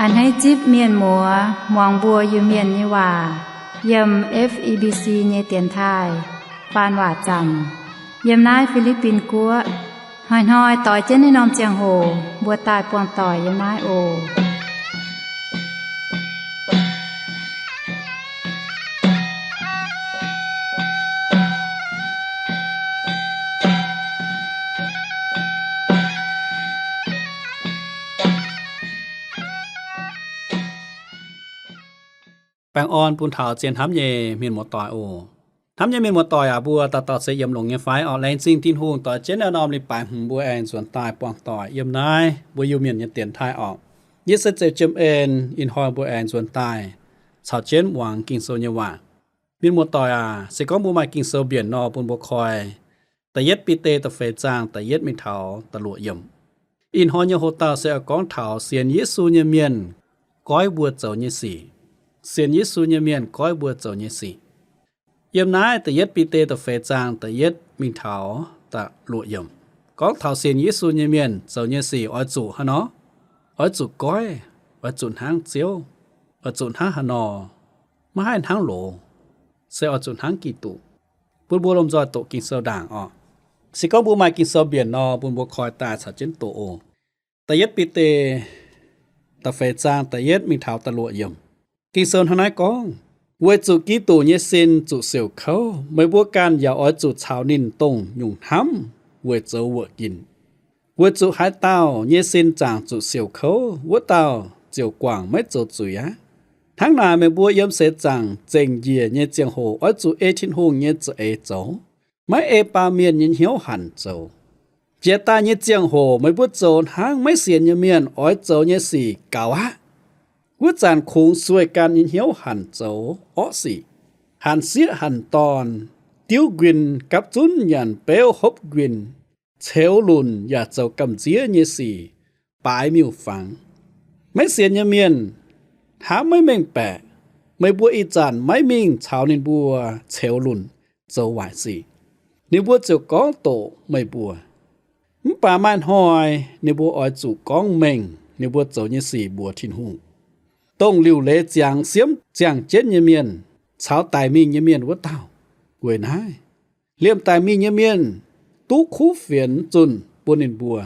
Hneiv zipv mienh muoz muangx mbuo Iu-Mienh nyei waac yiem F E B C nyei dienx taaih faan waac zaamc yiem naaiv Fi^li^bin Guoqv. Hnoi-hnoi doix jienv naaiv norm ziangh hoc mbuo daaih buangh doic yiem naaiv oc. Baengh orn bun taux zien hnamv nyei mienh muoz-doic oc. Hnamv nyei mienh muoz-doic aac, mbuo dauh dauh se yiem longx nyei fai? Orqc, laengz zingh Tin-Hungh doix jienv naaiv norm leiz-baaix hmz mbuo aengx nzuonx daaih buangh doic yiem naaiv mbuo Iu-Mienh nyei dienx taaih orqc. Yie se Zeu Jiem En. Ih hnoi mbuo aengx nzuonx daaih caux jienv muangx Ging-Sou nyei waac. Mienh muoz-doic aac, se gorngv mbuo maaih Ging-Sou mbienc nor, bun mbuo koi da'yietv Bide da'feix zaang da'yietv mingh taux da'luoqc yiemc. Ih hnoi nyei hoc-dauh se oix gorngv taux sienx Yesu nyei mienh goiv mbuo zoux nyei sic. Sienx Yesu nyei mienh goiv mbuo zoux nyei sic. Yiem naaiv da'yietv Bide da'feix zaang da'yietv mingh taux da'luoqc yiemc, gorngv taux sienx Yesu nyei mienh zoux nyei sic oix zuqc haaix nor? Oix zuqc goiv, oix zuqc hnangv Ziouv, oix zuqc hnangv haaix nor? Maiv haih hnangv loz, se oix zuqc hnangv Giduc. Bun mbuo lomh nzoih doqc Ging-Sou ndaangc orqc. Se gorngv mbuo maaih Ging-Sou mbienc nor, bun mbuo koi daaih caux jienv doqc oc. Da'yietv Bide da'feix zaang da'yietv mingh taux da'luoqc yiemc. Ging-Sou hnangv naaiv gorngv, weic zuqc Giduc nyei sin zuqc siouc kouv, meih mbuo ganh yaac oix zuqc caux ninh dongh nyungc hnamv weic zoux wuoqc ginc. Weic zuqc haaix dauh nyei sin zaangc zuqc siouc kouv, wuov dauh ziouc guangc maiv zoux zuiz aqv. Hnangv naaic, meih mbuo yiem seix zaangc zengc njiec nyei ziangh hoc oix zuqc ei Tin-Hungh nyei za'eix zoux, maiv ei baamh mienh nyei hnyouv hanc zoux. Jiex daaih nyei ziangh hoc meih mbuo zoux hnangv maiv sienx nyei mienh oix zoux nyei sic gaux aqv. Wuov zanc kungx sueih ganh nyei hnyouv hanc zoux orqv sic, hanc sieqv hanc dorn, diuv nquin gapv zunv nyanc beuv hopv nquin, ceux lunc yaac zoux gamh nziev nyei sic, baaix miuc-fangx. Maiv sienx nyei mienh hnamv maiv mengh baeqc, meih mbuo ih zanc maiv mingh caux ninh mbuo ceux lunc zoux waaic sic, ninh mbuo ziouc gorngv doqc meih mbuo. Mv baac maaih hnoi ninh mbuo oix zuqc gorngv mengh ninh mbuo zoux nyei sic mbuox Tin-Hungh. Dongh liuc leiz ziangx siemv ziangh jienv nyei mienh caux daic mingh nyei mienh wuov dauh. Weic naaiv, liemh daic mingh nyei mienh duqv kuv fienx zunh bun ninh mbuo.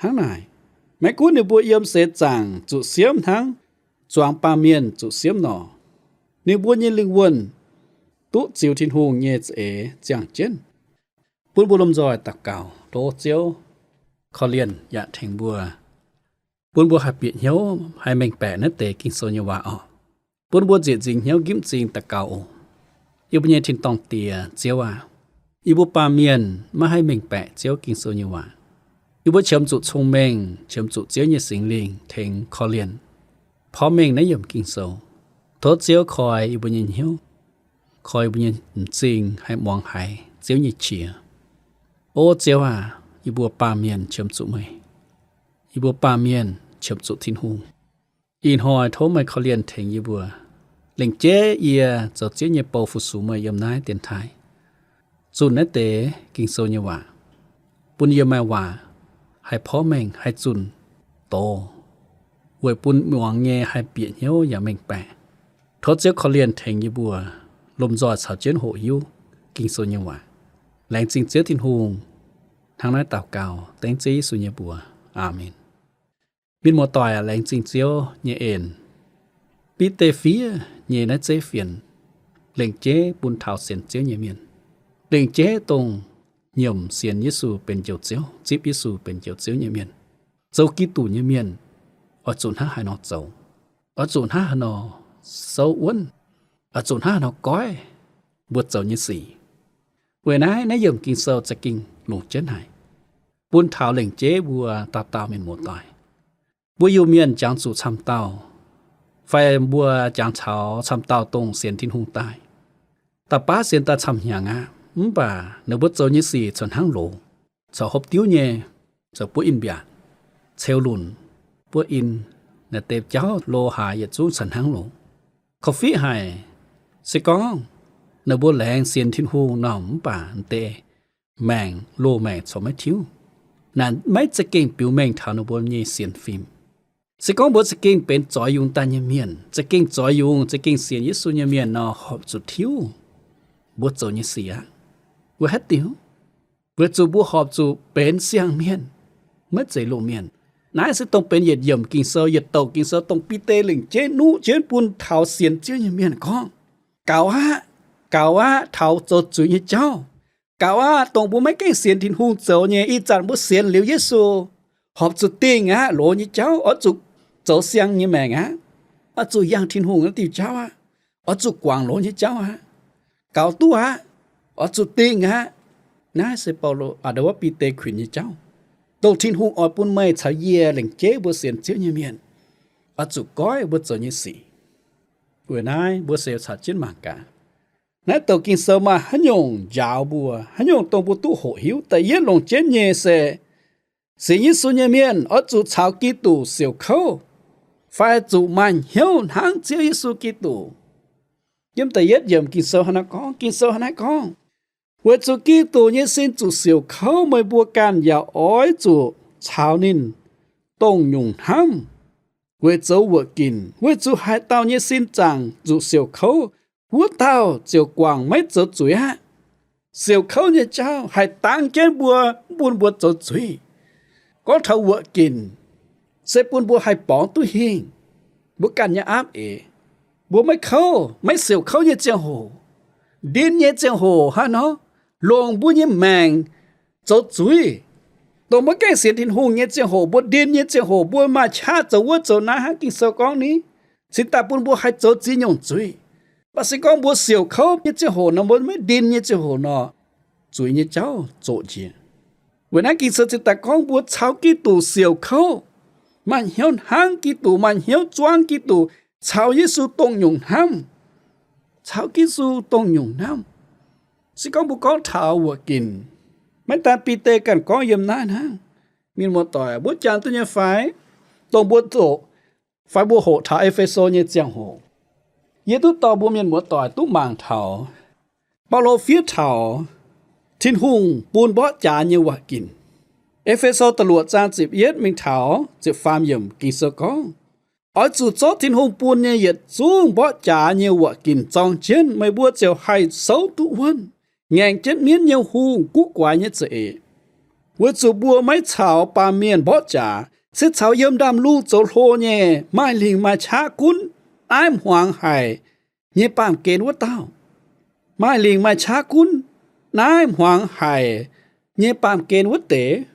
Hnangv naaic, maiv gunv ninh mbuo yiem seix zaangc zuqc siemv hnangv zuangx baamh mienh zuqc siemv nor, ninh mbuo nyei lingh wuonh duqv ziux Tin-Hungh nyei za'eix ziangh jienv. Bun mbuo lomh nzoih daux gaux, tov Ziouv korv-lienh yaac tengx mbuo, bun mbuo haih bieqc hnyouv, haih mengh baeqc naaiv deix Ging-Sou nyei waac orqc. Bun mbuo nzieqc nzingx hnyouv nqipv nzing daux gaux oc. Yie mbuo nyei tin-dorngh Diex, Ziouv aac, yie mbuo baamh mienh maiv haih mengh baeqc Ziouv Ging-Sou nyei waac. Yie mbuo qiemx zuqc cong-mengh, qiemx zuqc Ziouv nyei Singx Lingh tengx korv-lienh, porv mengh naaiv yiemc Ging-Sou. Tov Ziouv koi yie mbuo nyei hnyouv, koi yie mbuo nyei m'zing haih muangx haiz Ziouv nyei qiex. O Ziouv aac, yie mbuo baamh mienh qiemx zuqc meih. Yie mbuo baamh mienh qiemx zuqc Tin-Hungh. Ih hnoi tov meih korv-lienh tengx yie mbuo, lengc jeiv yie zoux Ziouv nyei bou fu-sux meih yiem naaiv dienx taaih, zunh naaiv deix Ging-Sou nyei waac, bun yie maaih waac haih porv mengh, haih zunh doz, weic bun muangx nyei haih bieqc hnyouv yaac mengh baeqc. Tov Ziouv korv-lienh tengx yie mbuo lomh nzoih caux jienv hoqc hiuv Ging-Sou nyei waac. Laengz zingh Ziouv Tin-Hungh. Hnangv naaiv daux gaux dengv Ziouv Yesu nyei mbuox. Aamen. Mienh muoz-doic aac, laengz zingh Ziouv nyei en. Bide fiev nyei naaiv zeiv fienx lengc jeiv bun taux sienx Ziouv nyei mienh, lengc jeiv dongh nyiemc sienx Yesu benx Njoux Ziouv, zipv Yesu benx Njoux Ziouv nyei mienh, zoux Giduc nyei mienh, oix zuqc hnangv haaix nor zoux, oix zuqc hnangv haaix nor souv wuonv, oix zuqc hnangv haaix nor goiv mbuo zoux nyei sic. Weic naaiv, naaiv yiemc Ging-Sou za'gengh longc jienv haic, bun taux lengc jeiv mbuo dauh dauh mienh muoz-doic. Mbuo Iu-Mienh jangx zuqc camv dauh, fai mbuo jangx caux camv dauh dongh sienx Tin-Hungh daaih, da'baav sienx daaih camv hnyangx aqv, mv baac ninh mbuo zoux nyei sic corc hnangv loz, corc hopv diuv nyei, corc buov in-mbiaatc, ceux lunc, buov in, naaiv deix jauv lo haaix yietc zungv corc hnangv loz. Korv-fiqv haic, se gorngv ninh mbuo laengz sienx Tin-Hungh nor, mv baac naaiv deix maengc, loz-maengc corc maiv tiuv. Naaic maiv za'gengh biux mengh taux ninh mbuo nyei sienx fim. Se gorngv mbuo za'gengh benx zoix yungz daaih nyei mienh, za'gengh zoix yungz, za'gengh sienx Yesu nyei mienh nor, horpc zuqc tiuv mbuo zoux nyei sic aqv. Weic haaix diuc? Weic zuqc mbuo horpc zuqc benx siang-mienh, maiv zeiz loz-mienh. Naaiv se dongh benx yietc yiemc Ging-Sou, yietc douc Ging-Sou, dongh Bide lengc jeiv nuqv jienv bun taux sienx Ziouv nyei mienh gorngv, gaux aqv, gaux aqv taux zoux zuiz nyei jauv. Gaux aqv, dongh mbuo maiv gaengh sienx Tin-Hungh zoux nyei. Ih zanc mbuo sienx liuz Yesu, horpc zuqc dingh aqv loz nyei jauv, oix zuqc zoux siang nyei maengc aqv. Oix zuqc yangh Tin-Hungh naaiv diuh jauv aqv. Oix zuqc guangc loz nyei jauv aqv. Gaux duqv aqv. Oix zuqc dingh aqv. Naaiv se Baulo, aa, ndau wuov Bide kuinx nyei jauv, dongh Tin-Hungh oix bun meih caux yie lengc jeiv mbuo sienx Ziouv nyei mienh oix zuqc goiv mbuo zoux nyei sic. Weic naaiv mbuo se caux jienv mangc gaax, naaiv douc Ging-Sou maaih haaix nyungc njaaux mbuo, haaix nyungc dongh mbuo duqv hoqc hiuv. Da'yietv longc jienv nyei se sienx Yesu nyei mienh oix zuqc caux Giduc siouc kouv, fai zuqc maaih hnyouv hnangv Ziouv Yesu Giduc. Yiem da'yietv yiemc Ging-Sou hnangv naaiv gorngv, Ging-Sou hnangv naaiv gorngv, weic zuqc Giduc nyei sin zuqc siouc kouv, meih mbuo ganh yaac oix zuqc caux ninh dongh nyungc hnamv weic zoux wuoqc ginc. Weic zuqc haaix dauh nyei sin zaangc zuqc siouc kouv, wuov dauh ziouc guangc maiv zoux zuiz aqv. Siouc kouv nyei jauv haih dangv jienv mbuo, mv bun mbuo zoux zuiz. Gorngv taux wuoqc ginc, se bun mbuo haih borngz duqv hingh mbuo ganh nyei aapv eix. Mbuo maiv kouv, maiv siouc kouv nyei ziangh hoc, ndin nyei ziangh hoc hnangv nor, longc mbuo nyei maengc zoux zuiz. Dongh maiv gaengh sienx Tin-Hungh nyei ziangh hoc, mbuo ndin nyei ziangh hoc, mbuo maaih qaqv zoux wuov zoux naaiv hnangv Ging-Sou gorngv ni, cingx daaih bun mbuo haih zoux ziex nyungc zuiz. Mv baac se gorngv mbuo siouc kouv nyei ziangh hoc nor, mbuo maiv ndin nyei ziangh hoc nor, zuiz nyei jauv zoqc njiec. Weic naaiv Ging-Sou cingx daaih gorngv mbuo caux Giduc siouc kouv, maaih hnyouv hnangv Giduc, maaih hnyouv zuangv Giduc, caux Yesu dongh nyungc hnamv. Caux Giduc dongh nyungc hnamv. Se gorngv mbuo gorngv taux wuoqc ginc, maiv daan Bide ganh gorngv yiem naaiv hnangv. Mienh muoz-doic, mbuo jangx duqv nyei fai? Dongh mbuo zoqc fai mbuo hoqc taux E^fe^so nyei ziangh hoc, yie duqv dorh mbuo mienh muoz-doic duqv mangc taux Baulo fiev taux Tin-Hungh bun mborqv jaax nyei waac-ginc. E^fe^so da'luoqc zaang ziepc yietv mingh taux ziepc faam yiemc Ging-Sou gorngv, oix zuqc zorqv Tin-Hungh bun nyei yietc zungv mborqv jaax nyei waac-ginc zorng jienv, meih mbuo ziouc haih souv duqv wuonv, ngaengc jienv mienv nyei hungh guv guaix nyei za'eix. Weic zuqc mbuo maiv caux baamh mienh mborqv jaax, se caux yiem ndaamv-lungh zoux hlo nyei, maaih lingc maaih qaqv gunv, naaiv hmuangx haic nyei baamh gen wuov dauh. Maaih lingc maaih qaqv gunv, naaiv hmuangx haic nyei baamh gen wuov deix,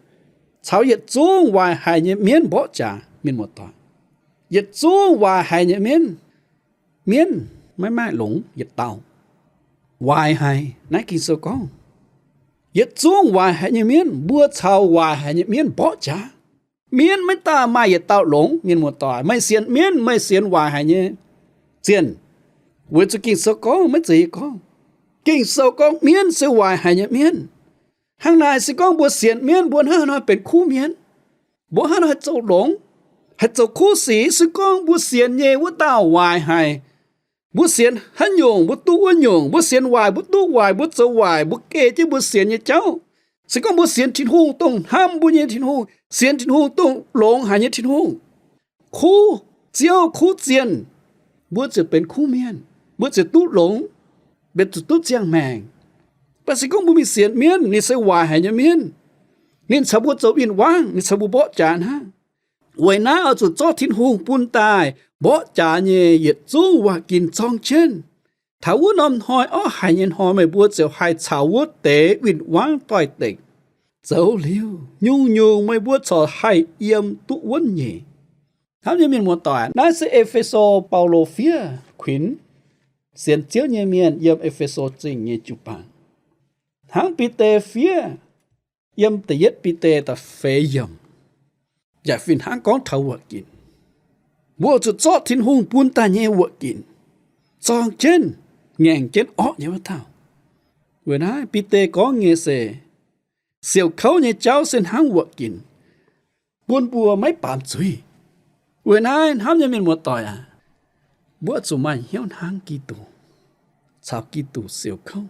caux yietc zungv waaic haic nyei mienv mborqv jaax. Mienh muoz-doic, yietc zungv waaic haic nyei mienv, mienv maiv maaih longx yietc dauh waaic haic. Naaiv Ging-Sou gorngv, yietc zungv waaic haic nyei mienv, mbuo caux waaic haic nyei mienv mborqv jaax. Mienv maiv daaih maaih yietc dauh longx. Mienh muoz-doic, meih sienx mienv, meih sienx waaic haic nyei zienh, weic zuqc Ging-Sou gorngv, maiv zeiz yie gorngv. Ging-Sou gorngv mienv se waaic haic nyei mienv. Hnangv naaic, se gorngv mbuo sienx mienv, mbuo hnangv haaix nor benx kuv mienv? Mbuo hnangv haaix nor haih zoux longx, haih zoux kuv sic? Se gorngv mbuo sienx nyei wuov dauh waaic haic, mbuo sienx haaix nyungc mbuo duqv wuov nyungc, mbuo sienx waaic mbuo duqv waaic, mbuo zoux waaic, mbuo ei jienv mbuo sienx nyei jauv. Se gorngv mbuo sienx Tin-Hungh, dongh hnamv mbuo nyei Tin-Hungh, sienx Tin-Hungh, dongh longx haic nyei Tin-Hungh, kuv Ziouv kuv zienh, mbuo ziouc benx kuv mienh, mbuo ziouc duqv longx, mbuo ziouc duqv ziangh maengc. Mv baac se gorngv mbuo mingh sienx mienv, ninh se waaic haic nyei mienv. Ninh caux mbuo zoux win-wangv, ninh caux mbuo mborqv jaax hnangv. Weic naaiv oix zuqc zorqv Tin-Hungh bun daaih mborqv jaax nyei yietc zungv waac-ginc zorng jienv. Taux wuov norm hnoi orqv haic nyei hnoi, meih mbuo ziouc haih caux wuov deix win-wangv doix-dekc zoux liuz, nyungc-nyungc meih mbuo corc haih yiem duqv wuonv nyei. Hnamv nyei mienh muoz-doic, naaiv se E^fe^so Baulo fiev kuinx sienx Ziouv nyei mienh yiem E^fe^so Zingh nyei jiu-baang. Hnangv Bide fiev yiem da'yietv Bide da'feix yiemc, yaac fih hnangv gorngv taux wuoqc-ginc. Mbuo zuqc zorqv Tin-Hungh bun daaih nyei wuoqc-ginc zorng jienv ngaengc jienv orqv nyei wuov dauh. Weic naaiv Bide gorngv nyei se, siouc kouv nyei jauv se hnangv wuoqc-ginc, bun mbuo maiv baamz zuiz. Weic naaiv hnamv nyei mienh muoz-doic aac, mbuo zuqc maaih hnyouv hnangv Giduc, caux Giduc siouc kouv,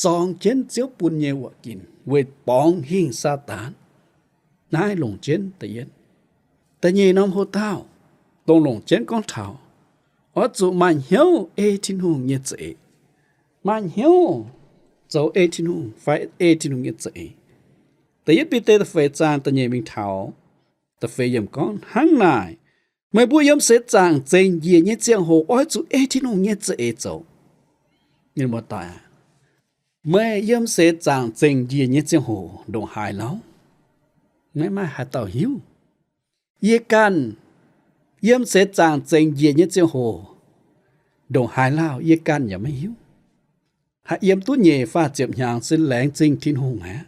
zorng jienv Ziouv bun nyei wuoqc-ginc weic borngz hingh Saadaan. Naaiv longc jienv da'yietv. Da'nyeic norm hoc-dauh, dongh longc jienv gorngv taux oix zuqc maaih hnyouv ei Tin-Hungh nyei za'eix. Maaih hnyouv zoux ei Tin-Hungh fai ei Tin-Hungh nyei za'eix. Da'yietv Bide da'feix zaang da'nyeic mingh taux da'feix yiemc gorngv, Hnangv naaic, meih mbuo yiem seix zaangc zengc njiec nyei ziangh hoc oix zuqc ei Tin-Hungh nyei za'eix zoux. Mienh muoz-doic aac, meih yiem seix zaangc zengc njiec nyei ziangh hoc ndongc haaix lauh? Maiv maaih haaix dauh hiuv. Yie ganh yiem seix zaangc zengc njiec nyei ziangh hoc ndongc haaix lauh yie ganh yaac maiv hiuv. Haih yiem duqv nyeic faah ziepc hnyangx se laengz zingh Tin-Hungh aqv.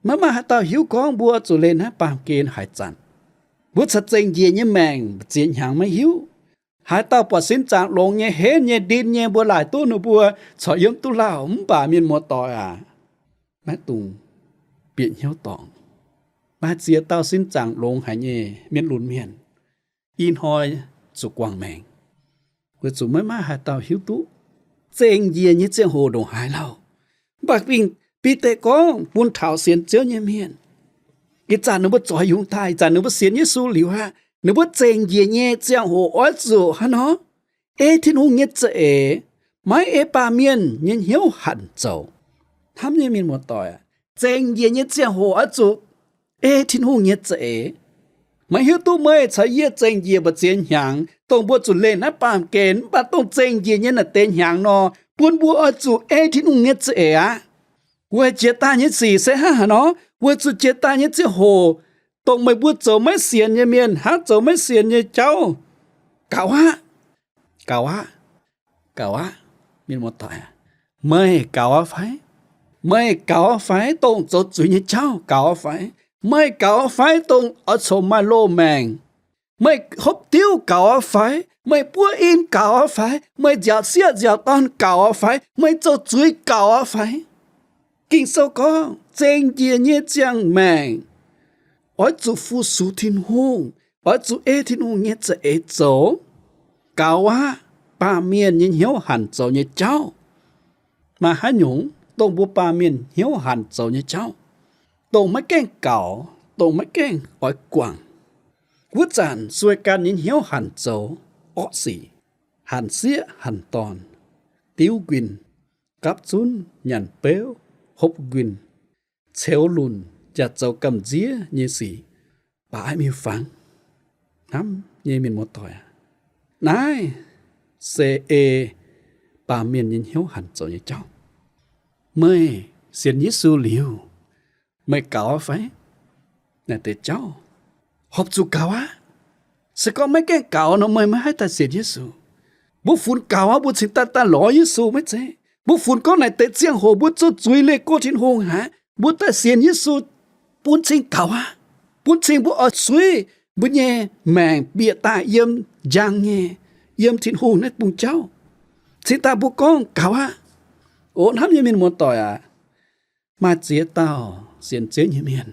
Maiv maaih haaix dauh hiuv gorngv mbuo zuqc leih naaiv baamh gen haaix zanc. Mbuo caux zengc njiec nyei maengc ziex hnyangx maiv hiuv. Haaix dauh buatc sin zaangc longx nyei, henv nyei, ndin nyei, mbuo laaic duqv ninh mbuo corc yiem duqv lauh. Mv baac mienh muoz-doic aac, maiv dungx bieqc hnyouv dorngc. Maaih ziex dauh sin zaangc longx haic nyei mienh lunx mienh, ih hnoi zuqc guangc maengc, weic zuqc maiv maaih haaix dauh hiuv duqv zengc njiec nyei ziangh hoc ndongc haaix lauh. Mv baac Bide gorngv bun taux sienx Ziouv nyei mienh, ih zanc ninh mbuo zoix yungz daaih, ih zanc ninh mbuo sienx Yesu liuz aqv, ninh mbuo zengc njiec nyei ziangh hoc oix zuqc hnangv nor ei Tin-Hungh nyei za'eix, maiv ei baamh mienh nyei hnyouv hanc zoux. Hnamv nyei mienh muoz-doic aac, zengc njiec nyei ziangh hoc oix zuqc ei Tin-Hungh nyei za'eix. Maiv hiuv duqv meih caux yie zengc njiec mbu'ziex hnyangx, dongh mbuo zuqc leih naaiv baamh gen, mv baac dongh zengc njiec nyei naaiv deix hnyangx nor, bun mbuo oix zuqc ei Tin-Hungh nyei za'eix aqv. Weic jiex daaih nyei sic se hnangv haaix nor? Weic zuqc jiex daaih nyei ziangh hoc, dongh meih mbuo zoux maiv sienx nyei mienh hnangv zoux maiv sienx nyei jauv, gaux aqv. Gaux aqv. Gaux aqv. Mienh muoz-doic aac, meih gaux aqv fai? Meih gaux aqv fai dongh zoux zuiz nyei jauv? Gaux aqv fai? Meih gaux aqv fai dongh oix corc maaih loz-maengc? Meih hopv diuv gaux aqv fai? Meih buov in gaux aqv fai? Meih nziaauc sieqv nziaauc dorn gaux aqv fai? Meih zoux zuiz gaux aqv fai? Ging-Sou gorngv zengc njiec nyei ziangh maengc oix zuqc fu-sux Tin-Hungh, oix zuqc ei Tin-Hungh nyei za'eix zoux. Gaux aqv baamh mienh nyei hnyouv hanc zoux nyei jauv. Maaih haaix nyungc dongh mbuo baamh mienh hnyouv hanc zoux nyei jauv, dongh maiv gaengh gaux, dongh maiv gaengh oix guangc? Wuov zanc sueih ganh nyei hnyouv hanc zoux orqv sic, hanc sieqv hanc dorn, diuv nquin, gapv zunv nyanc beuv, hopv nquin, ceux lunc, jaax zoux gamh nziev nyei sic, baaix miuc-fangx. Hnamv nyei mienh muoz-doic aac, naaiv se ei baamh mienh nyei hnyouv hanc zoux nyei jauv. Meih sienx Yesu liuz, meih gaux aqv fai? Naaiv deix jauv horpc zuqc gaux aqv. Se gorngv maiv gaengh gaux nor, meih maiv haih daaih sienx Yesu. Mbuo funx gaux aqv, mbuo cingx daaih daaih lorz Yesu maiv zeiz. Mbuo funx gorngv naaic deix ziangh hoc mbuo zoux zuiz leih go Tin-Hungh haic, mbuo daaih sienx Yesu bun cing gaux aqv. Bun cing mbuo oix suiv mbuo nyei maengc bieqc daaih yiem njang nyei, yiem Tin-Hungh naaiv bung jauv. Cingx daaih mbuo gorngv gaux aqv. O hnamv nyei mienh muoz-doic aac, maaih ziex dauh sienx Ziouv nyei mienh,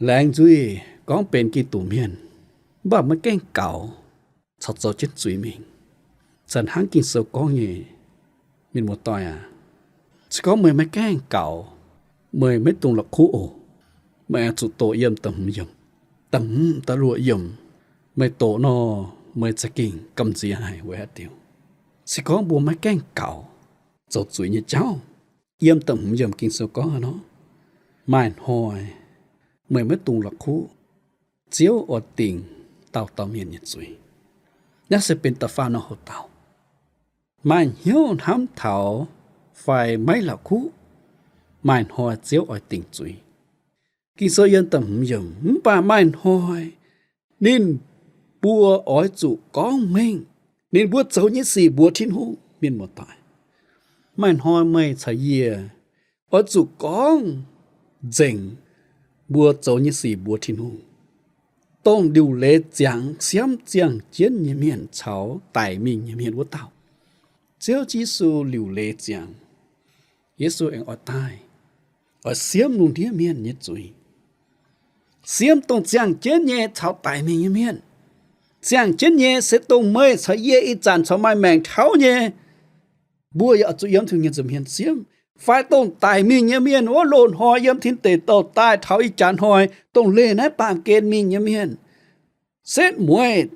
laengz nzuih gorngv benx Giduc mienh, mv baac maiv gaengh gaux, caux zoux jienv zuiz mingh. Zanc hnangv Ging-Sou gorngv nyei, mienh muoz-doic aac, se gorngv meih maiv gaengh gaux, meih maiv dungx la'kuqv oc. Meih oix zuqc doqc yiem da'hmz yiemc, da'hmz da'luoqc yiemc. Meih doqc nor, meih za'gengh gamh nziex haic weic haaix diuc? Se gorngv mbuo maiv gaengh gaux, zoux zuiz nyei jauv. Yiem da'hmz yiemc Ging-Sou gorngv nor, maaih hnoi meih maiv dungx la'kuqv, Ziouv oix dingc dauh dauh mienh nyei zuiz. Naaiv se benx da'faam norm hoc-dauh. Maaih hnyouv hnamv taux fai maiv la'kuqv, maaih hnoi Ziouv oix dingc zuiz. Ging-Sou yiem da'hmz yiemc, mv baac maaih hnoi ninh mbuo oix zuqc gorngv mengh ninh mbuo zoux nyei sic mbuox Tin-Hungh. Mienh muoz-doic, maaih hnoi meih caux yie oix zuqc gorngv nzengc mbuo zoux nyei sic mbuox Tin-Hungh, dongh liuc leiz ziangx siemv ziangh jienv nyei mienh caux daic mingh nyei mienh wuov dauh. Ziouv Yesu liuc leiz ziangx. Yesu aengx oix daaih, oix siemv lungh ndiev mienh nyei zuiz. Siemv dongh ziangh jienv nyei caux daic mingh nyei mienh. Ziangh jienv nyei se dongh meih caux yie ih zanc corc maaih maengc tauv nyei, mbuo yaac oix zuqc yiem Tin-Hungh nyei nza'hmien siemv. Fai dongh daic mingh nyei mienh wuov, loz-hnoi yiem tin deic douh daaih taux ih jaax hnoi dongh leih naaiv baamh gen mingh nyei mienh. setv mueiz,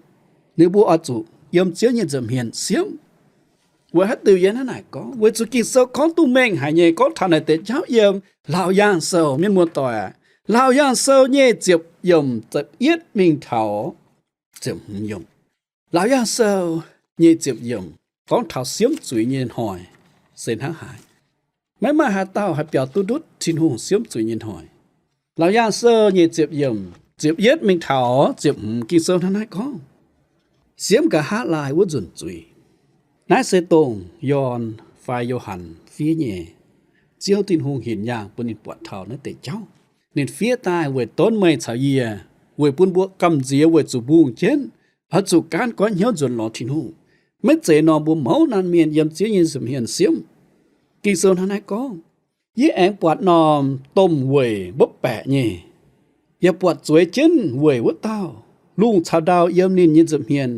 ninh mbuo oix zuqc yiem Ziouv nyei nza'hmien siemv. Weic haaix diuc yie hnangv naaic gorngv? Weic zuqc Ging-Sou gorngv duqv mengh haic nyei, gorngv taux naaic deix jauv yiem Laauc Yaangh Sou, mienh muoz-doic aac. Laauc Yaangh Sou nyei ziepc yiemc da'yietv mingh taux ziepc hmz yiemc. Laauc Yaangh Sou nyei ziepc yiemc gorngv taux siemv zuiz nyei hnoi se hnangv haaix. Maiv maaih haaix dauh haih biaux duqv ndutv Tin-Hungh siemv zuiz nyei hnoi. Laauc Yaangh Sou nyei ziepc yiemc, ziepc yietv mingh taux ziepc hmz Ging-Sou hnangv naaiv gorngv, siemv nqa'haav laai wuov nzunc zuiz. Naaiv se dongh Yon fai Yo^han fiev nyei, Ziouv Tin-Hungh hinc yaangh bun ninh buatc taux naaiv deix jauv. Ninh fiev daaih weic donv meih caux yie, weic bun mbuo gamh nziex weic zuqc mbungh jienv, oix zuqc gaanv goiv hnyouv nzuonx lorz Tin-Hungh. Maiv zeiz nor mbuo mouz laanh mienh yiem Ziouv nyei nza'hmien siemv. Ging-Sou hnangv naaiv gorngv, yie aengx buatc norm domh weic mbopv baeqc nyei, yaac buatc zueiz jienv weic wuov dauh, lungh caux ndau yiem ninh nyei nza'hmien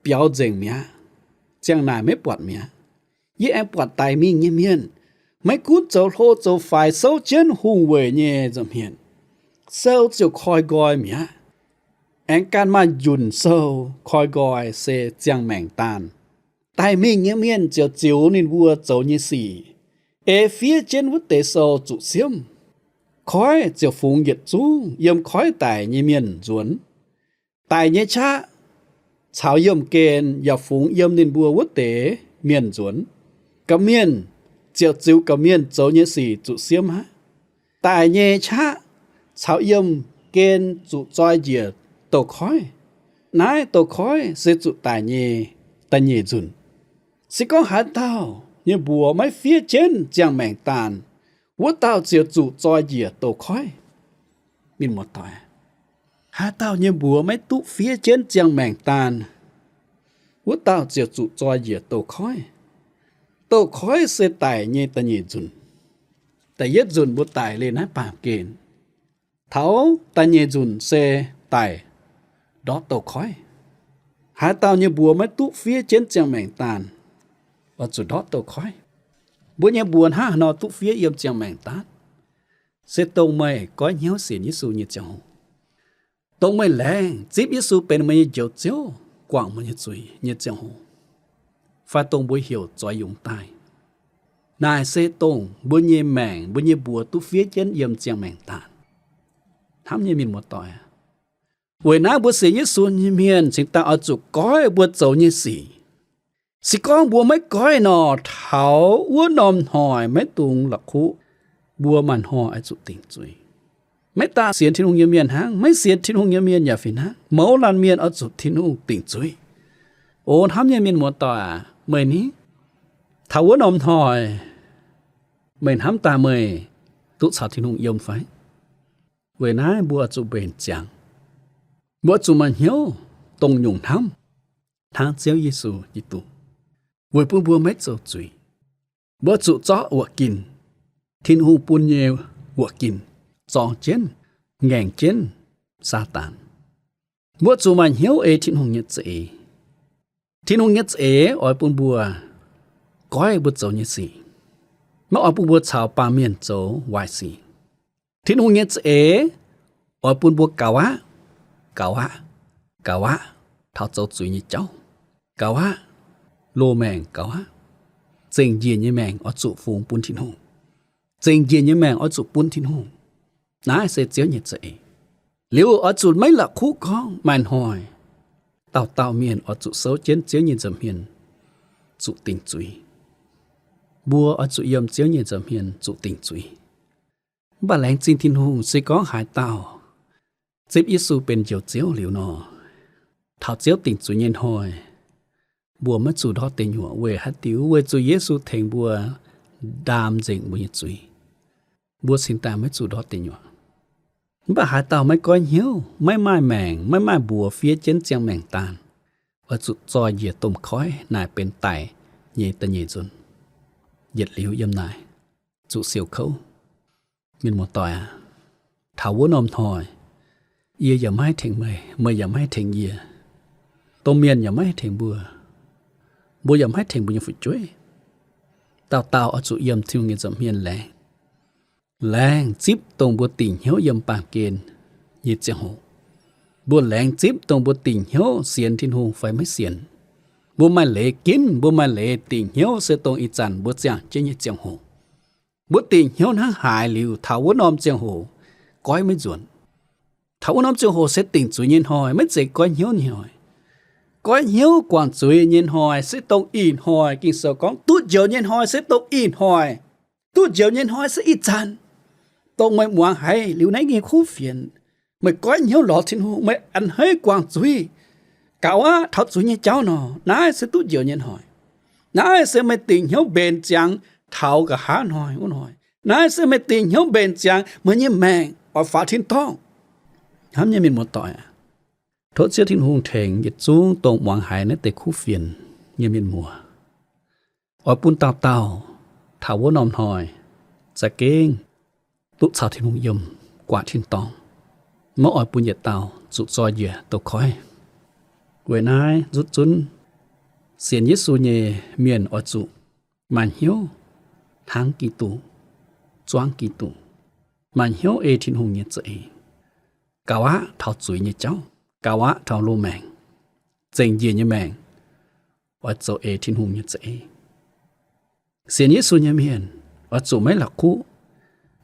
biaux nzengc mi'aqv. Ziang naaic maiv buatc mi'aqv. Yie aengx buatc daic mingh nyei mienh, maiv gunv zoux hlo zoux faix, souv jienv hungh weic nyei nza'hmien. Sou ziouc koi nqoi mi'aqv. Aengx ganh maaih njunc sou koi nqoi se ziangh maengc daanh. Daic mingh nyei mienh ziouc ziux ninh mbuo zoux nyei sic, ei fiev jienv wuov deix sou zuqc siemv. Koiv ziouc fungx yietc zungv yiem koiv daic nyei mienh nzuonx. Daic nyei qaqv caux yiemh gen yaac fungx yiem ninh mbuo wuov deix mienh nzuonx. Gorqv-mienh ziouc ziux gorqv-mienh zoux nyei sic zuqc siemv aqv. Daic nyei qaqv caux yiemh gen zuqc zoi njiec douz-koiv. Naaiv douz-koiv se zuqc daic nyei da'nyeic nzunc. Se gorngv haaix dauh nyei mbuox maiv fiev jienv ziangh maengc daanh, wuov dauh ziouc zuqc zoi njiec douz-koiv. Mienh muoz-doic, haaix dauh nyei mbuox maiv duqv fiev jienv ziangh maengc daanh, wuov dauh ziouc zuqc zoi njiec douz-koiv. Douz-koiv se daic nyei da'nyeic nzunc. Da'yietv nzunc mbuo daic leih naaiv baamh gen. Taux da'nyeic nzunc se daic ndortv douz-koiv. Haaix dauh nyei mbuox maiv duqv fiev jienv ziangh maengc daanh, oix zuqc ndortv douz-koiv. Mbuo nyei mbuox hnangv haaix nor duqv fiev yiem ziangh maengc daanh? Se dongh meih goiv hnyouv sienx Yesu nyei ziangh hoc, dongh meih laengz zipv Yesu benx meih nyei Njoux Ziouv, guangc meih nyei zuiz nyei ziangh hoc, fai dongh mbuo heuc zoix yungz daaih. Naaic se dongh mbuo nyei maengc, mbuo nyei mbuox duqv fiev jienv yiem ziangh maengc daanh. Hnamv nyei mienh muoz-doic aac, weic naaiv mbuo sienx Yesu nyei mienh cingx daaih oix zuqc goiv mbuo zoux nyei sic. Se gorngv mbuo maiv goiv nor, taux wuov norm hnoi maiv dungx la'kuqv, mbuo maaih hnoi oix zuqc dingc zuiz. Maiv daaih sienx Tin-Hungh nyei mienh hnangv, maiv sienx Tin-Hungh nyei mienh yaac fih hnangv, mouz laanh mienh oix zuqc Tin-Hungh dingc zuiz. O hnamv nyei mienh muoz-doic aac, meih ni, taux wuov norm hnoi meih hnamv daaih meih duqv caux Tin-Hungh yiem fai? Weic naaiv mbuo zuqc mbenc ziangx. Mbuo zuqc maaih hnyouv dongh nyungc hnamv hnangv Ziouv Yesu Giduc, weic bun mbuo maiv zoux zuiz. Mbuo zuqc zorqv wuoqc ginc, Tin-Hungh bun nyei wuoqc ginc, zorng jienv, ngaengc jienv Saadaan. Mbuo zuqc maaih hnyouv ei Tin-Hungh nyei za'eix. Tin-Hungh nyei za'eix oix bun mbuo goiv mbuo zoux nyei sic, maiv oix bun mbuo caux baamh mienh zoux waaic sic. Tin-Hungh nyei za'eix oix bun mbuo gaux aqv, gaux aqv, gaux aqv taux zoux zuiz nyei jauv, gaux aqv, loz maengc gaux aqv. Zengc njiec nyei maengc oix zuqc fungx bun Tin-Hungh. Zengc njiec nyei maengc oix zuqc bun Tin-Hungh. Naaiv se Ziouv nyei za'eix. Liuz oix zuqc maiv la'kuqv gorngv maaih hnoi dauh dauh mienh oix zuqc souv jienv Ziouv nyei nza'hmien zuqc dingc zuiz. Mbuo oix zuqc yiem Ziouv nyei nza'hmien zuqc dingc zuiz. Mv baac laengz zingh Tin-Hungh, se gorngv haaix dauh zipv Yesu benx Njoux Ziouv liuz nor, taux Ziouv dingc zuiz nyei hnoi, mbuo maiv zuqc ndortv deic nyuoqc. Weic haaix diuc? Weic zuqc Yesu tengx mbuo ndaam nzengc mbuo nyei zuiz. Mbuo cingx daaih maiv zuqc ndortv deic nyuoqc. Mv baac haaix dauh maiv goiv hnyouv, maiv maaih maengc, maiv maaih mbuox fiev jienv ziangh maengc daanh, oix zuqc zoih njiec domh koiv naaic benx daic nyei da'nyeic nzunc. Yietc liuz yiem naaic zuqc siouc kouv. Mienh muoz-doic aac, taux wuov norm hnoi, yie yaac maiv haih tengx meih, meih yaac maiv haih tengx yie, domh mienh yaac maiv haih tengx mbuo, mbuo yaac maiv haih tengx mbuo nyei fu'jueiv. Dauh dauh oix zuqc yiem Tin-Hungh nyei nza'hmien laengz, laengz zipv dongh mbuo dingc hnyouv yiem baamh gen nyei ziangh hoc. Mbuo laengz zipv dongh mbuo dingc hnyouv sienx Tin-Hungh fai maiv sienx. Mbuo maaih leiz ginv, mbuo maaih leiz dingc hnyouv se dongh ih zanc mbuo ziangh jienv nyei ziangh hoc. Mbuo dingc hnyouv hnangv haaix liuz, taux wuov norm ziangh hoc goiv maiv nzuonx. Taux wuov norm ziangh hoc se dingc zuiz nyei hnoi, maiv zeiz goiv hnyouv nyei hnoi. Goiv hnyouv guangc zuiz nyei hnoi se dongh ih hnoi. Ging-Sou gorngv duqv njoux nyei hnoi se dongh ih hnoi. Duqv njoux nyei hnoi se ih zanc, dongh meih muangx haiz liuz naaiv nyei kuv fienx, meih goiv hnyouv lorz Tin-Hungh, meih a'hneiv guangc zuiz, gaux aqv taux zuiz nyei jauv nor, naaiv se duqv njoux nyei hnoi. Naaiv se meih dingc hnyouv mbenc ziangx taux nqa'haav hnoi wuov hnoi. Naaiv se meih dingc hnyouv mbenc ziangx meih nyei maengc oix faaux tin-dorngh. Hnamv nyei mienh muoz-doic aac, tov Ziouv Tin-Hungh tengx yietc zungv dongh muangx haiz naaiv deix kuv fienx nyei mienh muoz, oix bun dauh dauh taux wuov norm hnoi za'gengh duqv caux Tin-Hungh yiem, guaax tin-dorngh, maiv oix bun yietc dauh zuqc zoi njiec douz-koiv. Weic naaiv nzutv zunv sienx Yesu nyei mienh oix zuqc maaih hnyouv hnangv Giduc, zuangv Giduc, maaih hnyouv ei Tin-Hungh nyei za'eix, gaux aqv taux zuiz nyei jauv, gaux aqv taux loz-maengc, zengc njiec nyei maengc, oix zoux ei Tin-Hungh nyei za'eix. Sienx Yesu nyei mienh oix zuqc maiv la'kuqv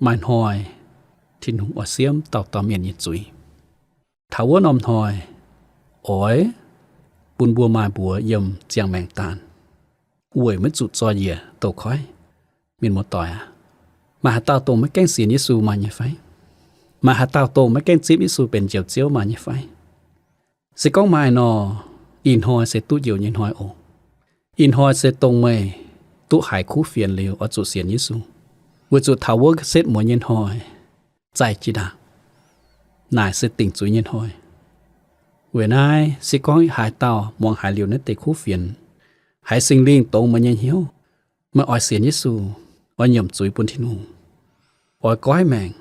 maaih hnoi Tin-Hungh oix siemv dauh dauh mienh nyei zuiz. Taux wuov norm hnoi oix bun mbuo maaih mbuox yiem ziangh maengc daanh, weic maiv zuqc zoi njiec douz-koiv. Mienh muoz-doic aac, maaih haaix dauh dongh maiv gaengh sienx Yesu maaih nyei fai? Maaih haaix dauh dongh maiv gaengh zipv Yesu benx Njoux Ziouv maaih nyei fai? Se gorngv maaih nor, ih hnoi se duqv njoux nyei hnoi oc. Ih hnoi se dongh meih duqv haiz kuv fienx liuz oix zuqc sienx Yesu, weic zuqc taux wuov setv muonz nyei hnoi zaih jiex ndaangc. Naaic se dingc zuiz nyei hnoi. Weic naaiv se gorngv haaix dauh muangx haiz liuz naaiv deix kuv fienx, haiz Singx Lingh dongz meih nyei hnyouv, meih oix sienx Yesu, oix nyiemc zuiz bun Tin-Hungh, oix goiv maengc,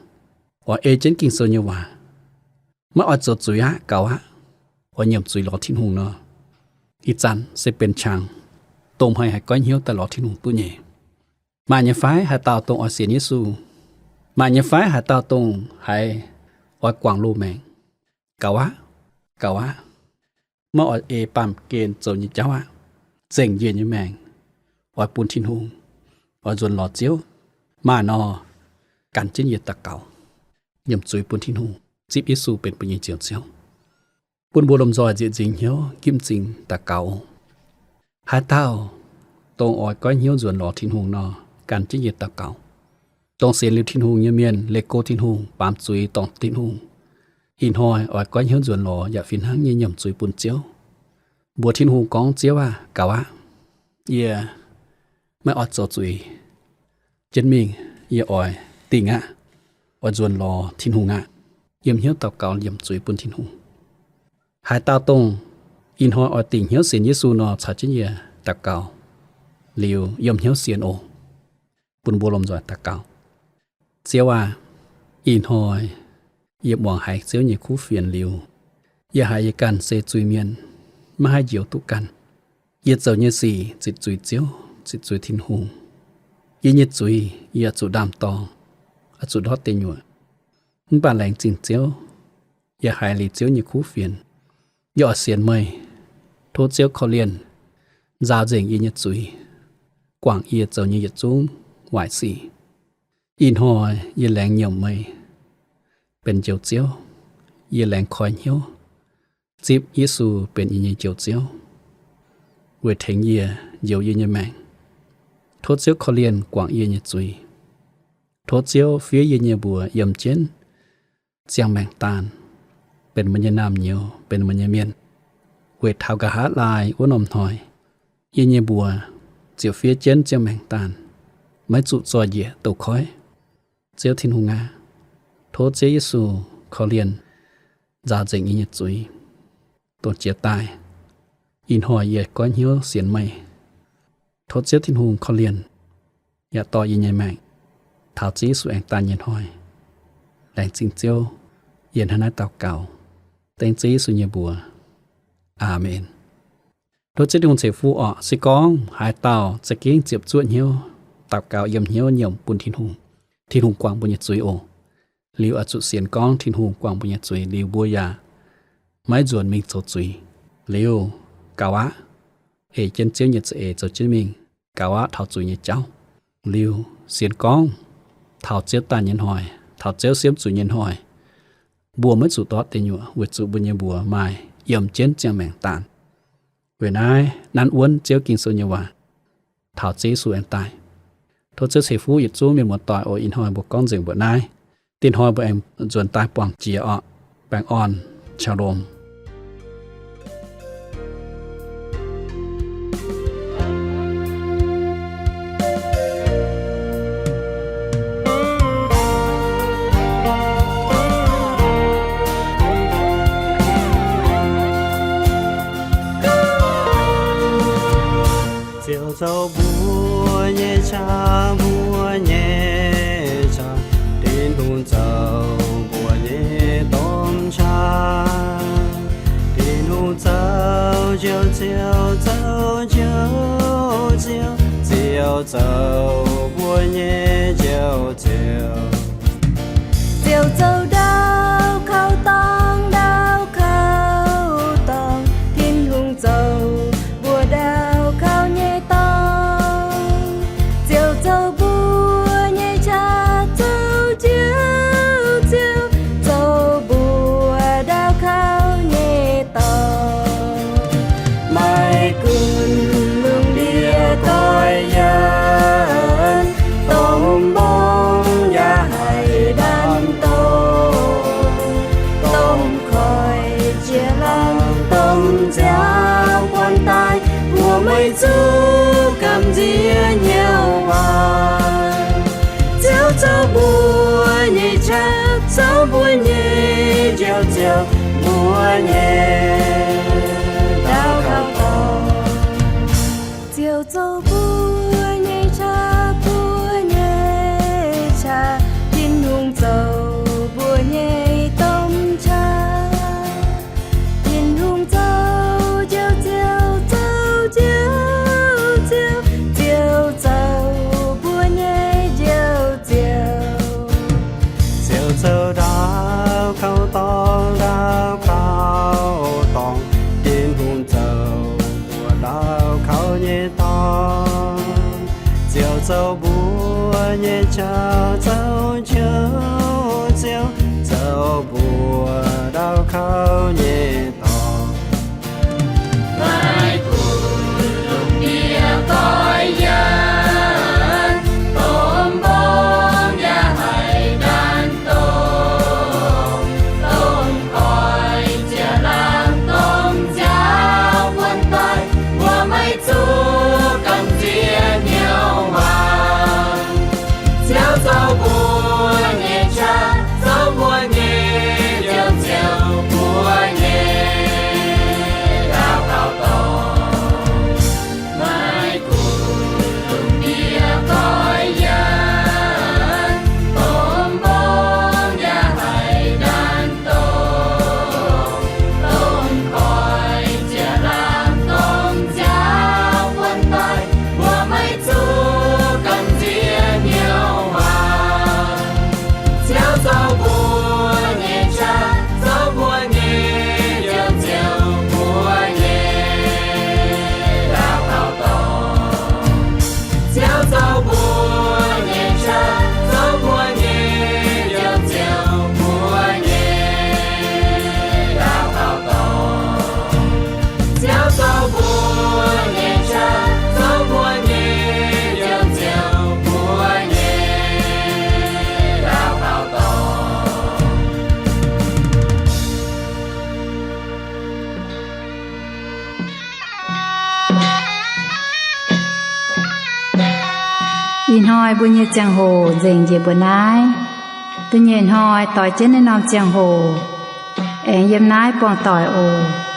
oix ei jienv Ging-Sou nyei waac, maiv oix zoux zuiz aqv, gaux aqv, oix nyiemc zuiz lorz Tin-Hungh nor, ih zanc se benx qangx dongh meih haih goiv hnyouv daaih lorz Tin-Hungh duqv nyei. Maaih nyei fai haaix dauh dongh oix sienx Yesu? Maaih nyei fai haaix dauh dongh haiz oix guangc loz-maengc? Gaux aqv, gaux aqv, maiv oix ei baamh gen zoux nyei jauv aqv, zengc njiec nyei maengc, oix bun Tin-Hungh, oix nzuonx lorz Ziouv. Maaih nor, gan jienv yie daux gaux, nyiemc zuiz bun Tin-Hungh, zipv Yesu benx mbuo nyei Njoux Ziouv. Bun mbuo lomh nzoih nzieqc nzingc hnyouv, gipv m'zing daux gaux oc. Haaix dauh dongh oix goiv hnyouv nzuonx lorz Tin-Hungh nor, gan jienv yie daux gaux. Dongh sienx liuz Tin-Hungh nyei mienh, leih go Tin-Hungh, baamz zuiz dorngc Tin-Hungh, ih hnoi oix goiv hnyouv nzuonx lorz yaac fih hnangv nyei nyiemc zuiz bun Ziouv. Mbuox Tin-Hungh gorngv, Ziouv aah! Gaux aqv. Yie maiv oix zoux zuiz jienv mingh. Yie oix dingh aqv. Oix nzuonx lorz Tin-Hungh aqv. Yiem hnyouv daux gaux nyiemc zuiz bun Tin-Hungh. Haaix dauh dongh ih hnoi oix dingc hnyouv sienx Yesu nor, caux jienv yie daux gaux liuz yiem hnyouv sienx oc. Bun mbuo lomh nzoih daux gaux. Ziouv aah! Ih hnoi yie muangx haiz Ziouv nyei kuv fienx liuz, yie haiz yie ganh se zuiz-mienh, maiv haih njoux duqv ganh. Yie zoux nyei sic zitc zuiz Ziouv, zitc zuiz Tin-Hungh. Yie nyei zuiz yie oix zuqc ndaam-dorng, oix zuqc ndortv deic nyuoqc. Mv baac laengz zingh Ziouv, yie haiz liuz Ziouv nyei kuv fienx, yie oix sienx meih. Tov Ziouv korv-lienh nzaaux nzengc yie nyei zuiz, guangc yie zoux nyei yietc zungv waaic sic. Ih hnoi yie laengz nyiemc meih benx Njoux Ziouv. Yie laengz koi hnyouv zipv Yesu benx yie nyei Njoux Ziouv, weic tengx yie njoux yie nyei maengc. Tov Ziouv korv-lienh guangc yie nyei zuiz. Tov Ziouv fiev yie nyei mbuox yiem jienv ziangh maengc daanh, benx meih nyei naamh nyouz, benx meih nyei mienh, weic taux nqa'haav laai wuov norm hnoi, yie nyei mbuox ziouc fiev jienv ziangh maengc daanh, maiv zuqc zoih njiec douz-koiv. Ziouv Tin-Hungh aav, tov Ziouv Yesu korv-lienh nzaaux nzengc yie nyei zuiz. Dongh jiex daaih, ih hnoi yie goiv hnyouv sienx meih. Tov Ziouv Tin-Hungh korv-lienh yaac dorh yie nyei maengc taux Ziouv Yesu aengx daaih nyei hnoi. Laengz zingh Ziouv. Yie hnangv naaiv daux gaux dengv Ziouv Yesu nyei mbuox. Aamen. Tov Ziouv Tin-Hungh ceix fuqv orqc. Se gorngv haaix dauh za'gengh ziepc zuoqv hnyouv daux gaux yiem hnyouv nyiemc bun Tin-Hungh, Tin-Hungh guangc mbuo nyei zuiz oc. Liuz oix zuqc sienx gorngv Tin-Hungh guangc mbuo nyei zuiz liuz mbuo yaac maiv nzuonx mingh zoux zuiz. Liuz, gaux aqv, ei jienv Ziouv nyei za'eix zoux jienv mingh, gaux aqv taux zuiz nyei jauv. Liuz, sienx gorngv taux Ziouv daaih nyei hnoi, taux Ziouv siemv zuiz nyei hnoi, mbuo maiv zuqc ndortv deic nyuoqc, weic zuqc mbuo nyei mbuox maaih yiem jienv ziangh maengc daanh. Weic naaiv nanv wuonv Ziouv Ging-Sou nyei waac taux Ziouv Yesu aengx daaih. Tov Ziouv ceix fuqv yietc zungv mienh muoz-doic oc. Ih hnoi mbuo gorngv nzengc mbuoqc naaiv. Dinh hnoi mbuo aengx nzuonx daaih buangh jiex oc. Baengh orn, shalom. Ziouv zoux mbuo nyei qaqv, mbuo nyei qaqv. Tin-Hungh zoux mbuo nyei domh qaqv. Tin-Hungh zoux Njoux Ziouv, zoux Njoux Ziouv. Ziouv zoux mbuo nyei Njoux Ziouv. Ziouv zoux ndau kauv dorngx, ndau kauv dorngx. Tin-Hungh zoux mbuo ndau kauv nyei dorngx. Ziouv zoux mbuo nyei qaqv, zoux Njoux Ziouv, zoux mbuo ndau kauv nyei dorngx. Maiv gunv lungh ndiev doix yienx, domh mbong yaac haih ndaam doic. Domh koiv jiex laangz, domh nziaaux buonc daaih, mbuo maiv zuqc gamh nziex hnyouv waac. Ziouv zoux mbuo nyei qaqv, zoux mbuo nyei Njoux Ziouv, mbuo nyei ndau kauv dorngx. Ziouv zoux mbuo nyei qaqv, mbuo nyei qaqv. Tin-Hungh zoux mbuo nyei domh qaqv. Tin-Hungh zoux Njoux Ziouv, zoux Njoux Ziouv, Ziouv zoux mbuo nyei Njoux Ziouv. Ziouv zoux ndau kauv dorngx, ndau kauv dorngx. Tin-Hungh zoux mbuo ndau kauv nyei dorngx. Ziouv zoux mbuo nyei qaqv, zoux Njoux Ziouv, zoux mbuo ndau kauv nyei dorngx. Maiv gunv lungh ndiev doix yienx, domh mbong yaac haih ndaam doic. Domh koiv jiex laangz, domh nziaaux buonc daaih, mbuo maiv zuqc gamh nziex hnyouv waac. Ziouv zoux mbuo nyei qaqv, zoux mbuo nyei Njoux Ziouv, mbuo nyei ndau kauv dorngx. Maiv gunv lungh ndiev doix yienx, domh mbong yaac haih ndaam doic. Domh koiv jiex laangz, domh nziaaux buonc daaih, mbuo maiv zuqc gamh nziex hnyouv waac. Ziouv zoux mbuo nyei qaqv, zoux mbuo nyei Njoux Ziouv, mbuo nyei ndau kauv dorngx. Ziouv zoux mbuo nyei qaqv, zoux mbuo nyei Njoux Ziouv, mbuo nyei ndau kauv dorngx. Ziouv zoux mbuo nyei qaqv, zoux mbuo nyei Njoux Ziouv, mbuo nyei ndau kauv dorngx. Ih hnoi mbuo nyei ziangh hoc nzengc njiec mbuo naaiv. Da'nyeic hnoi doix jienv naaiv norm ziangh hoc, aengx yiem naaiv buangh doic oc.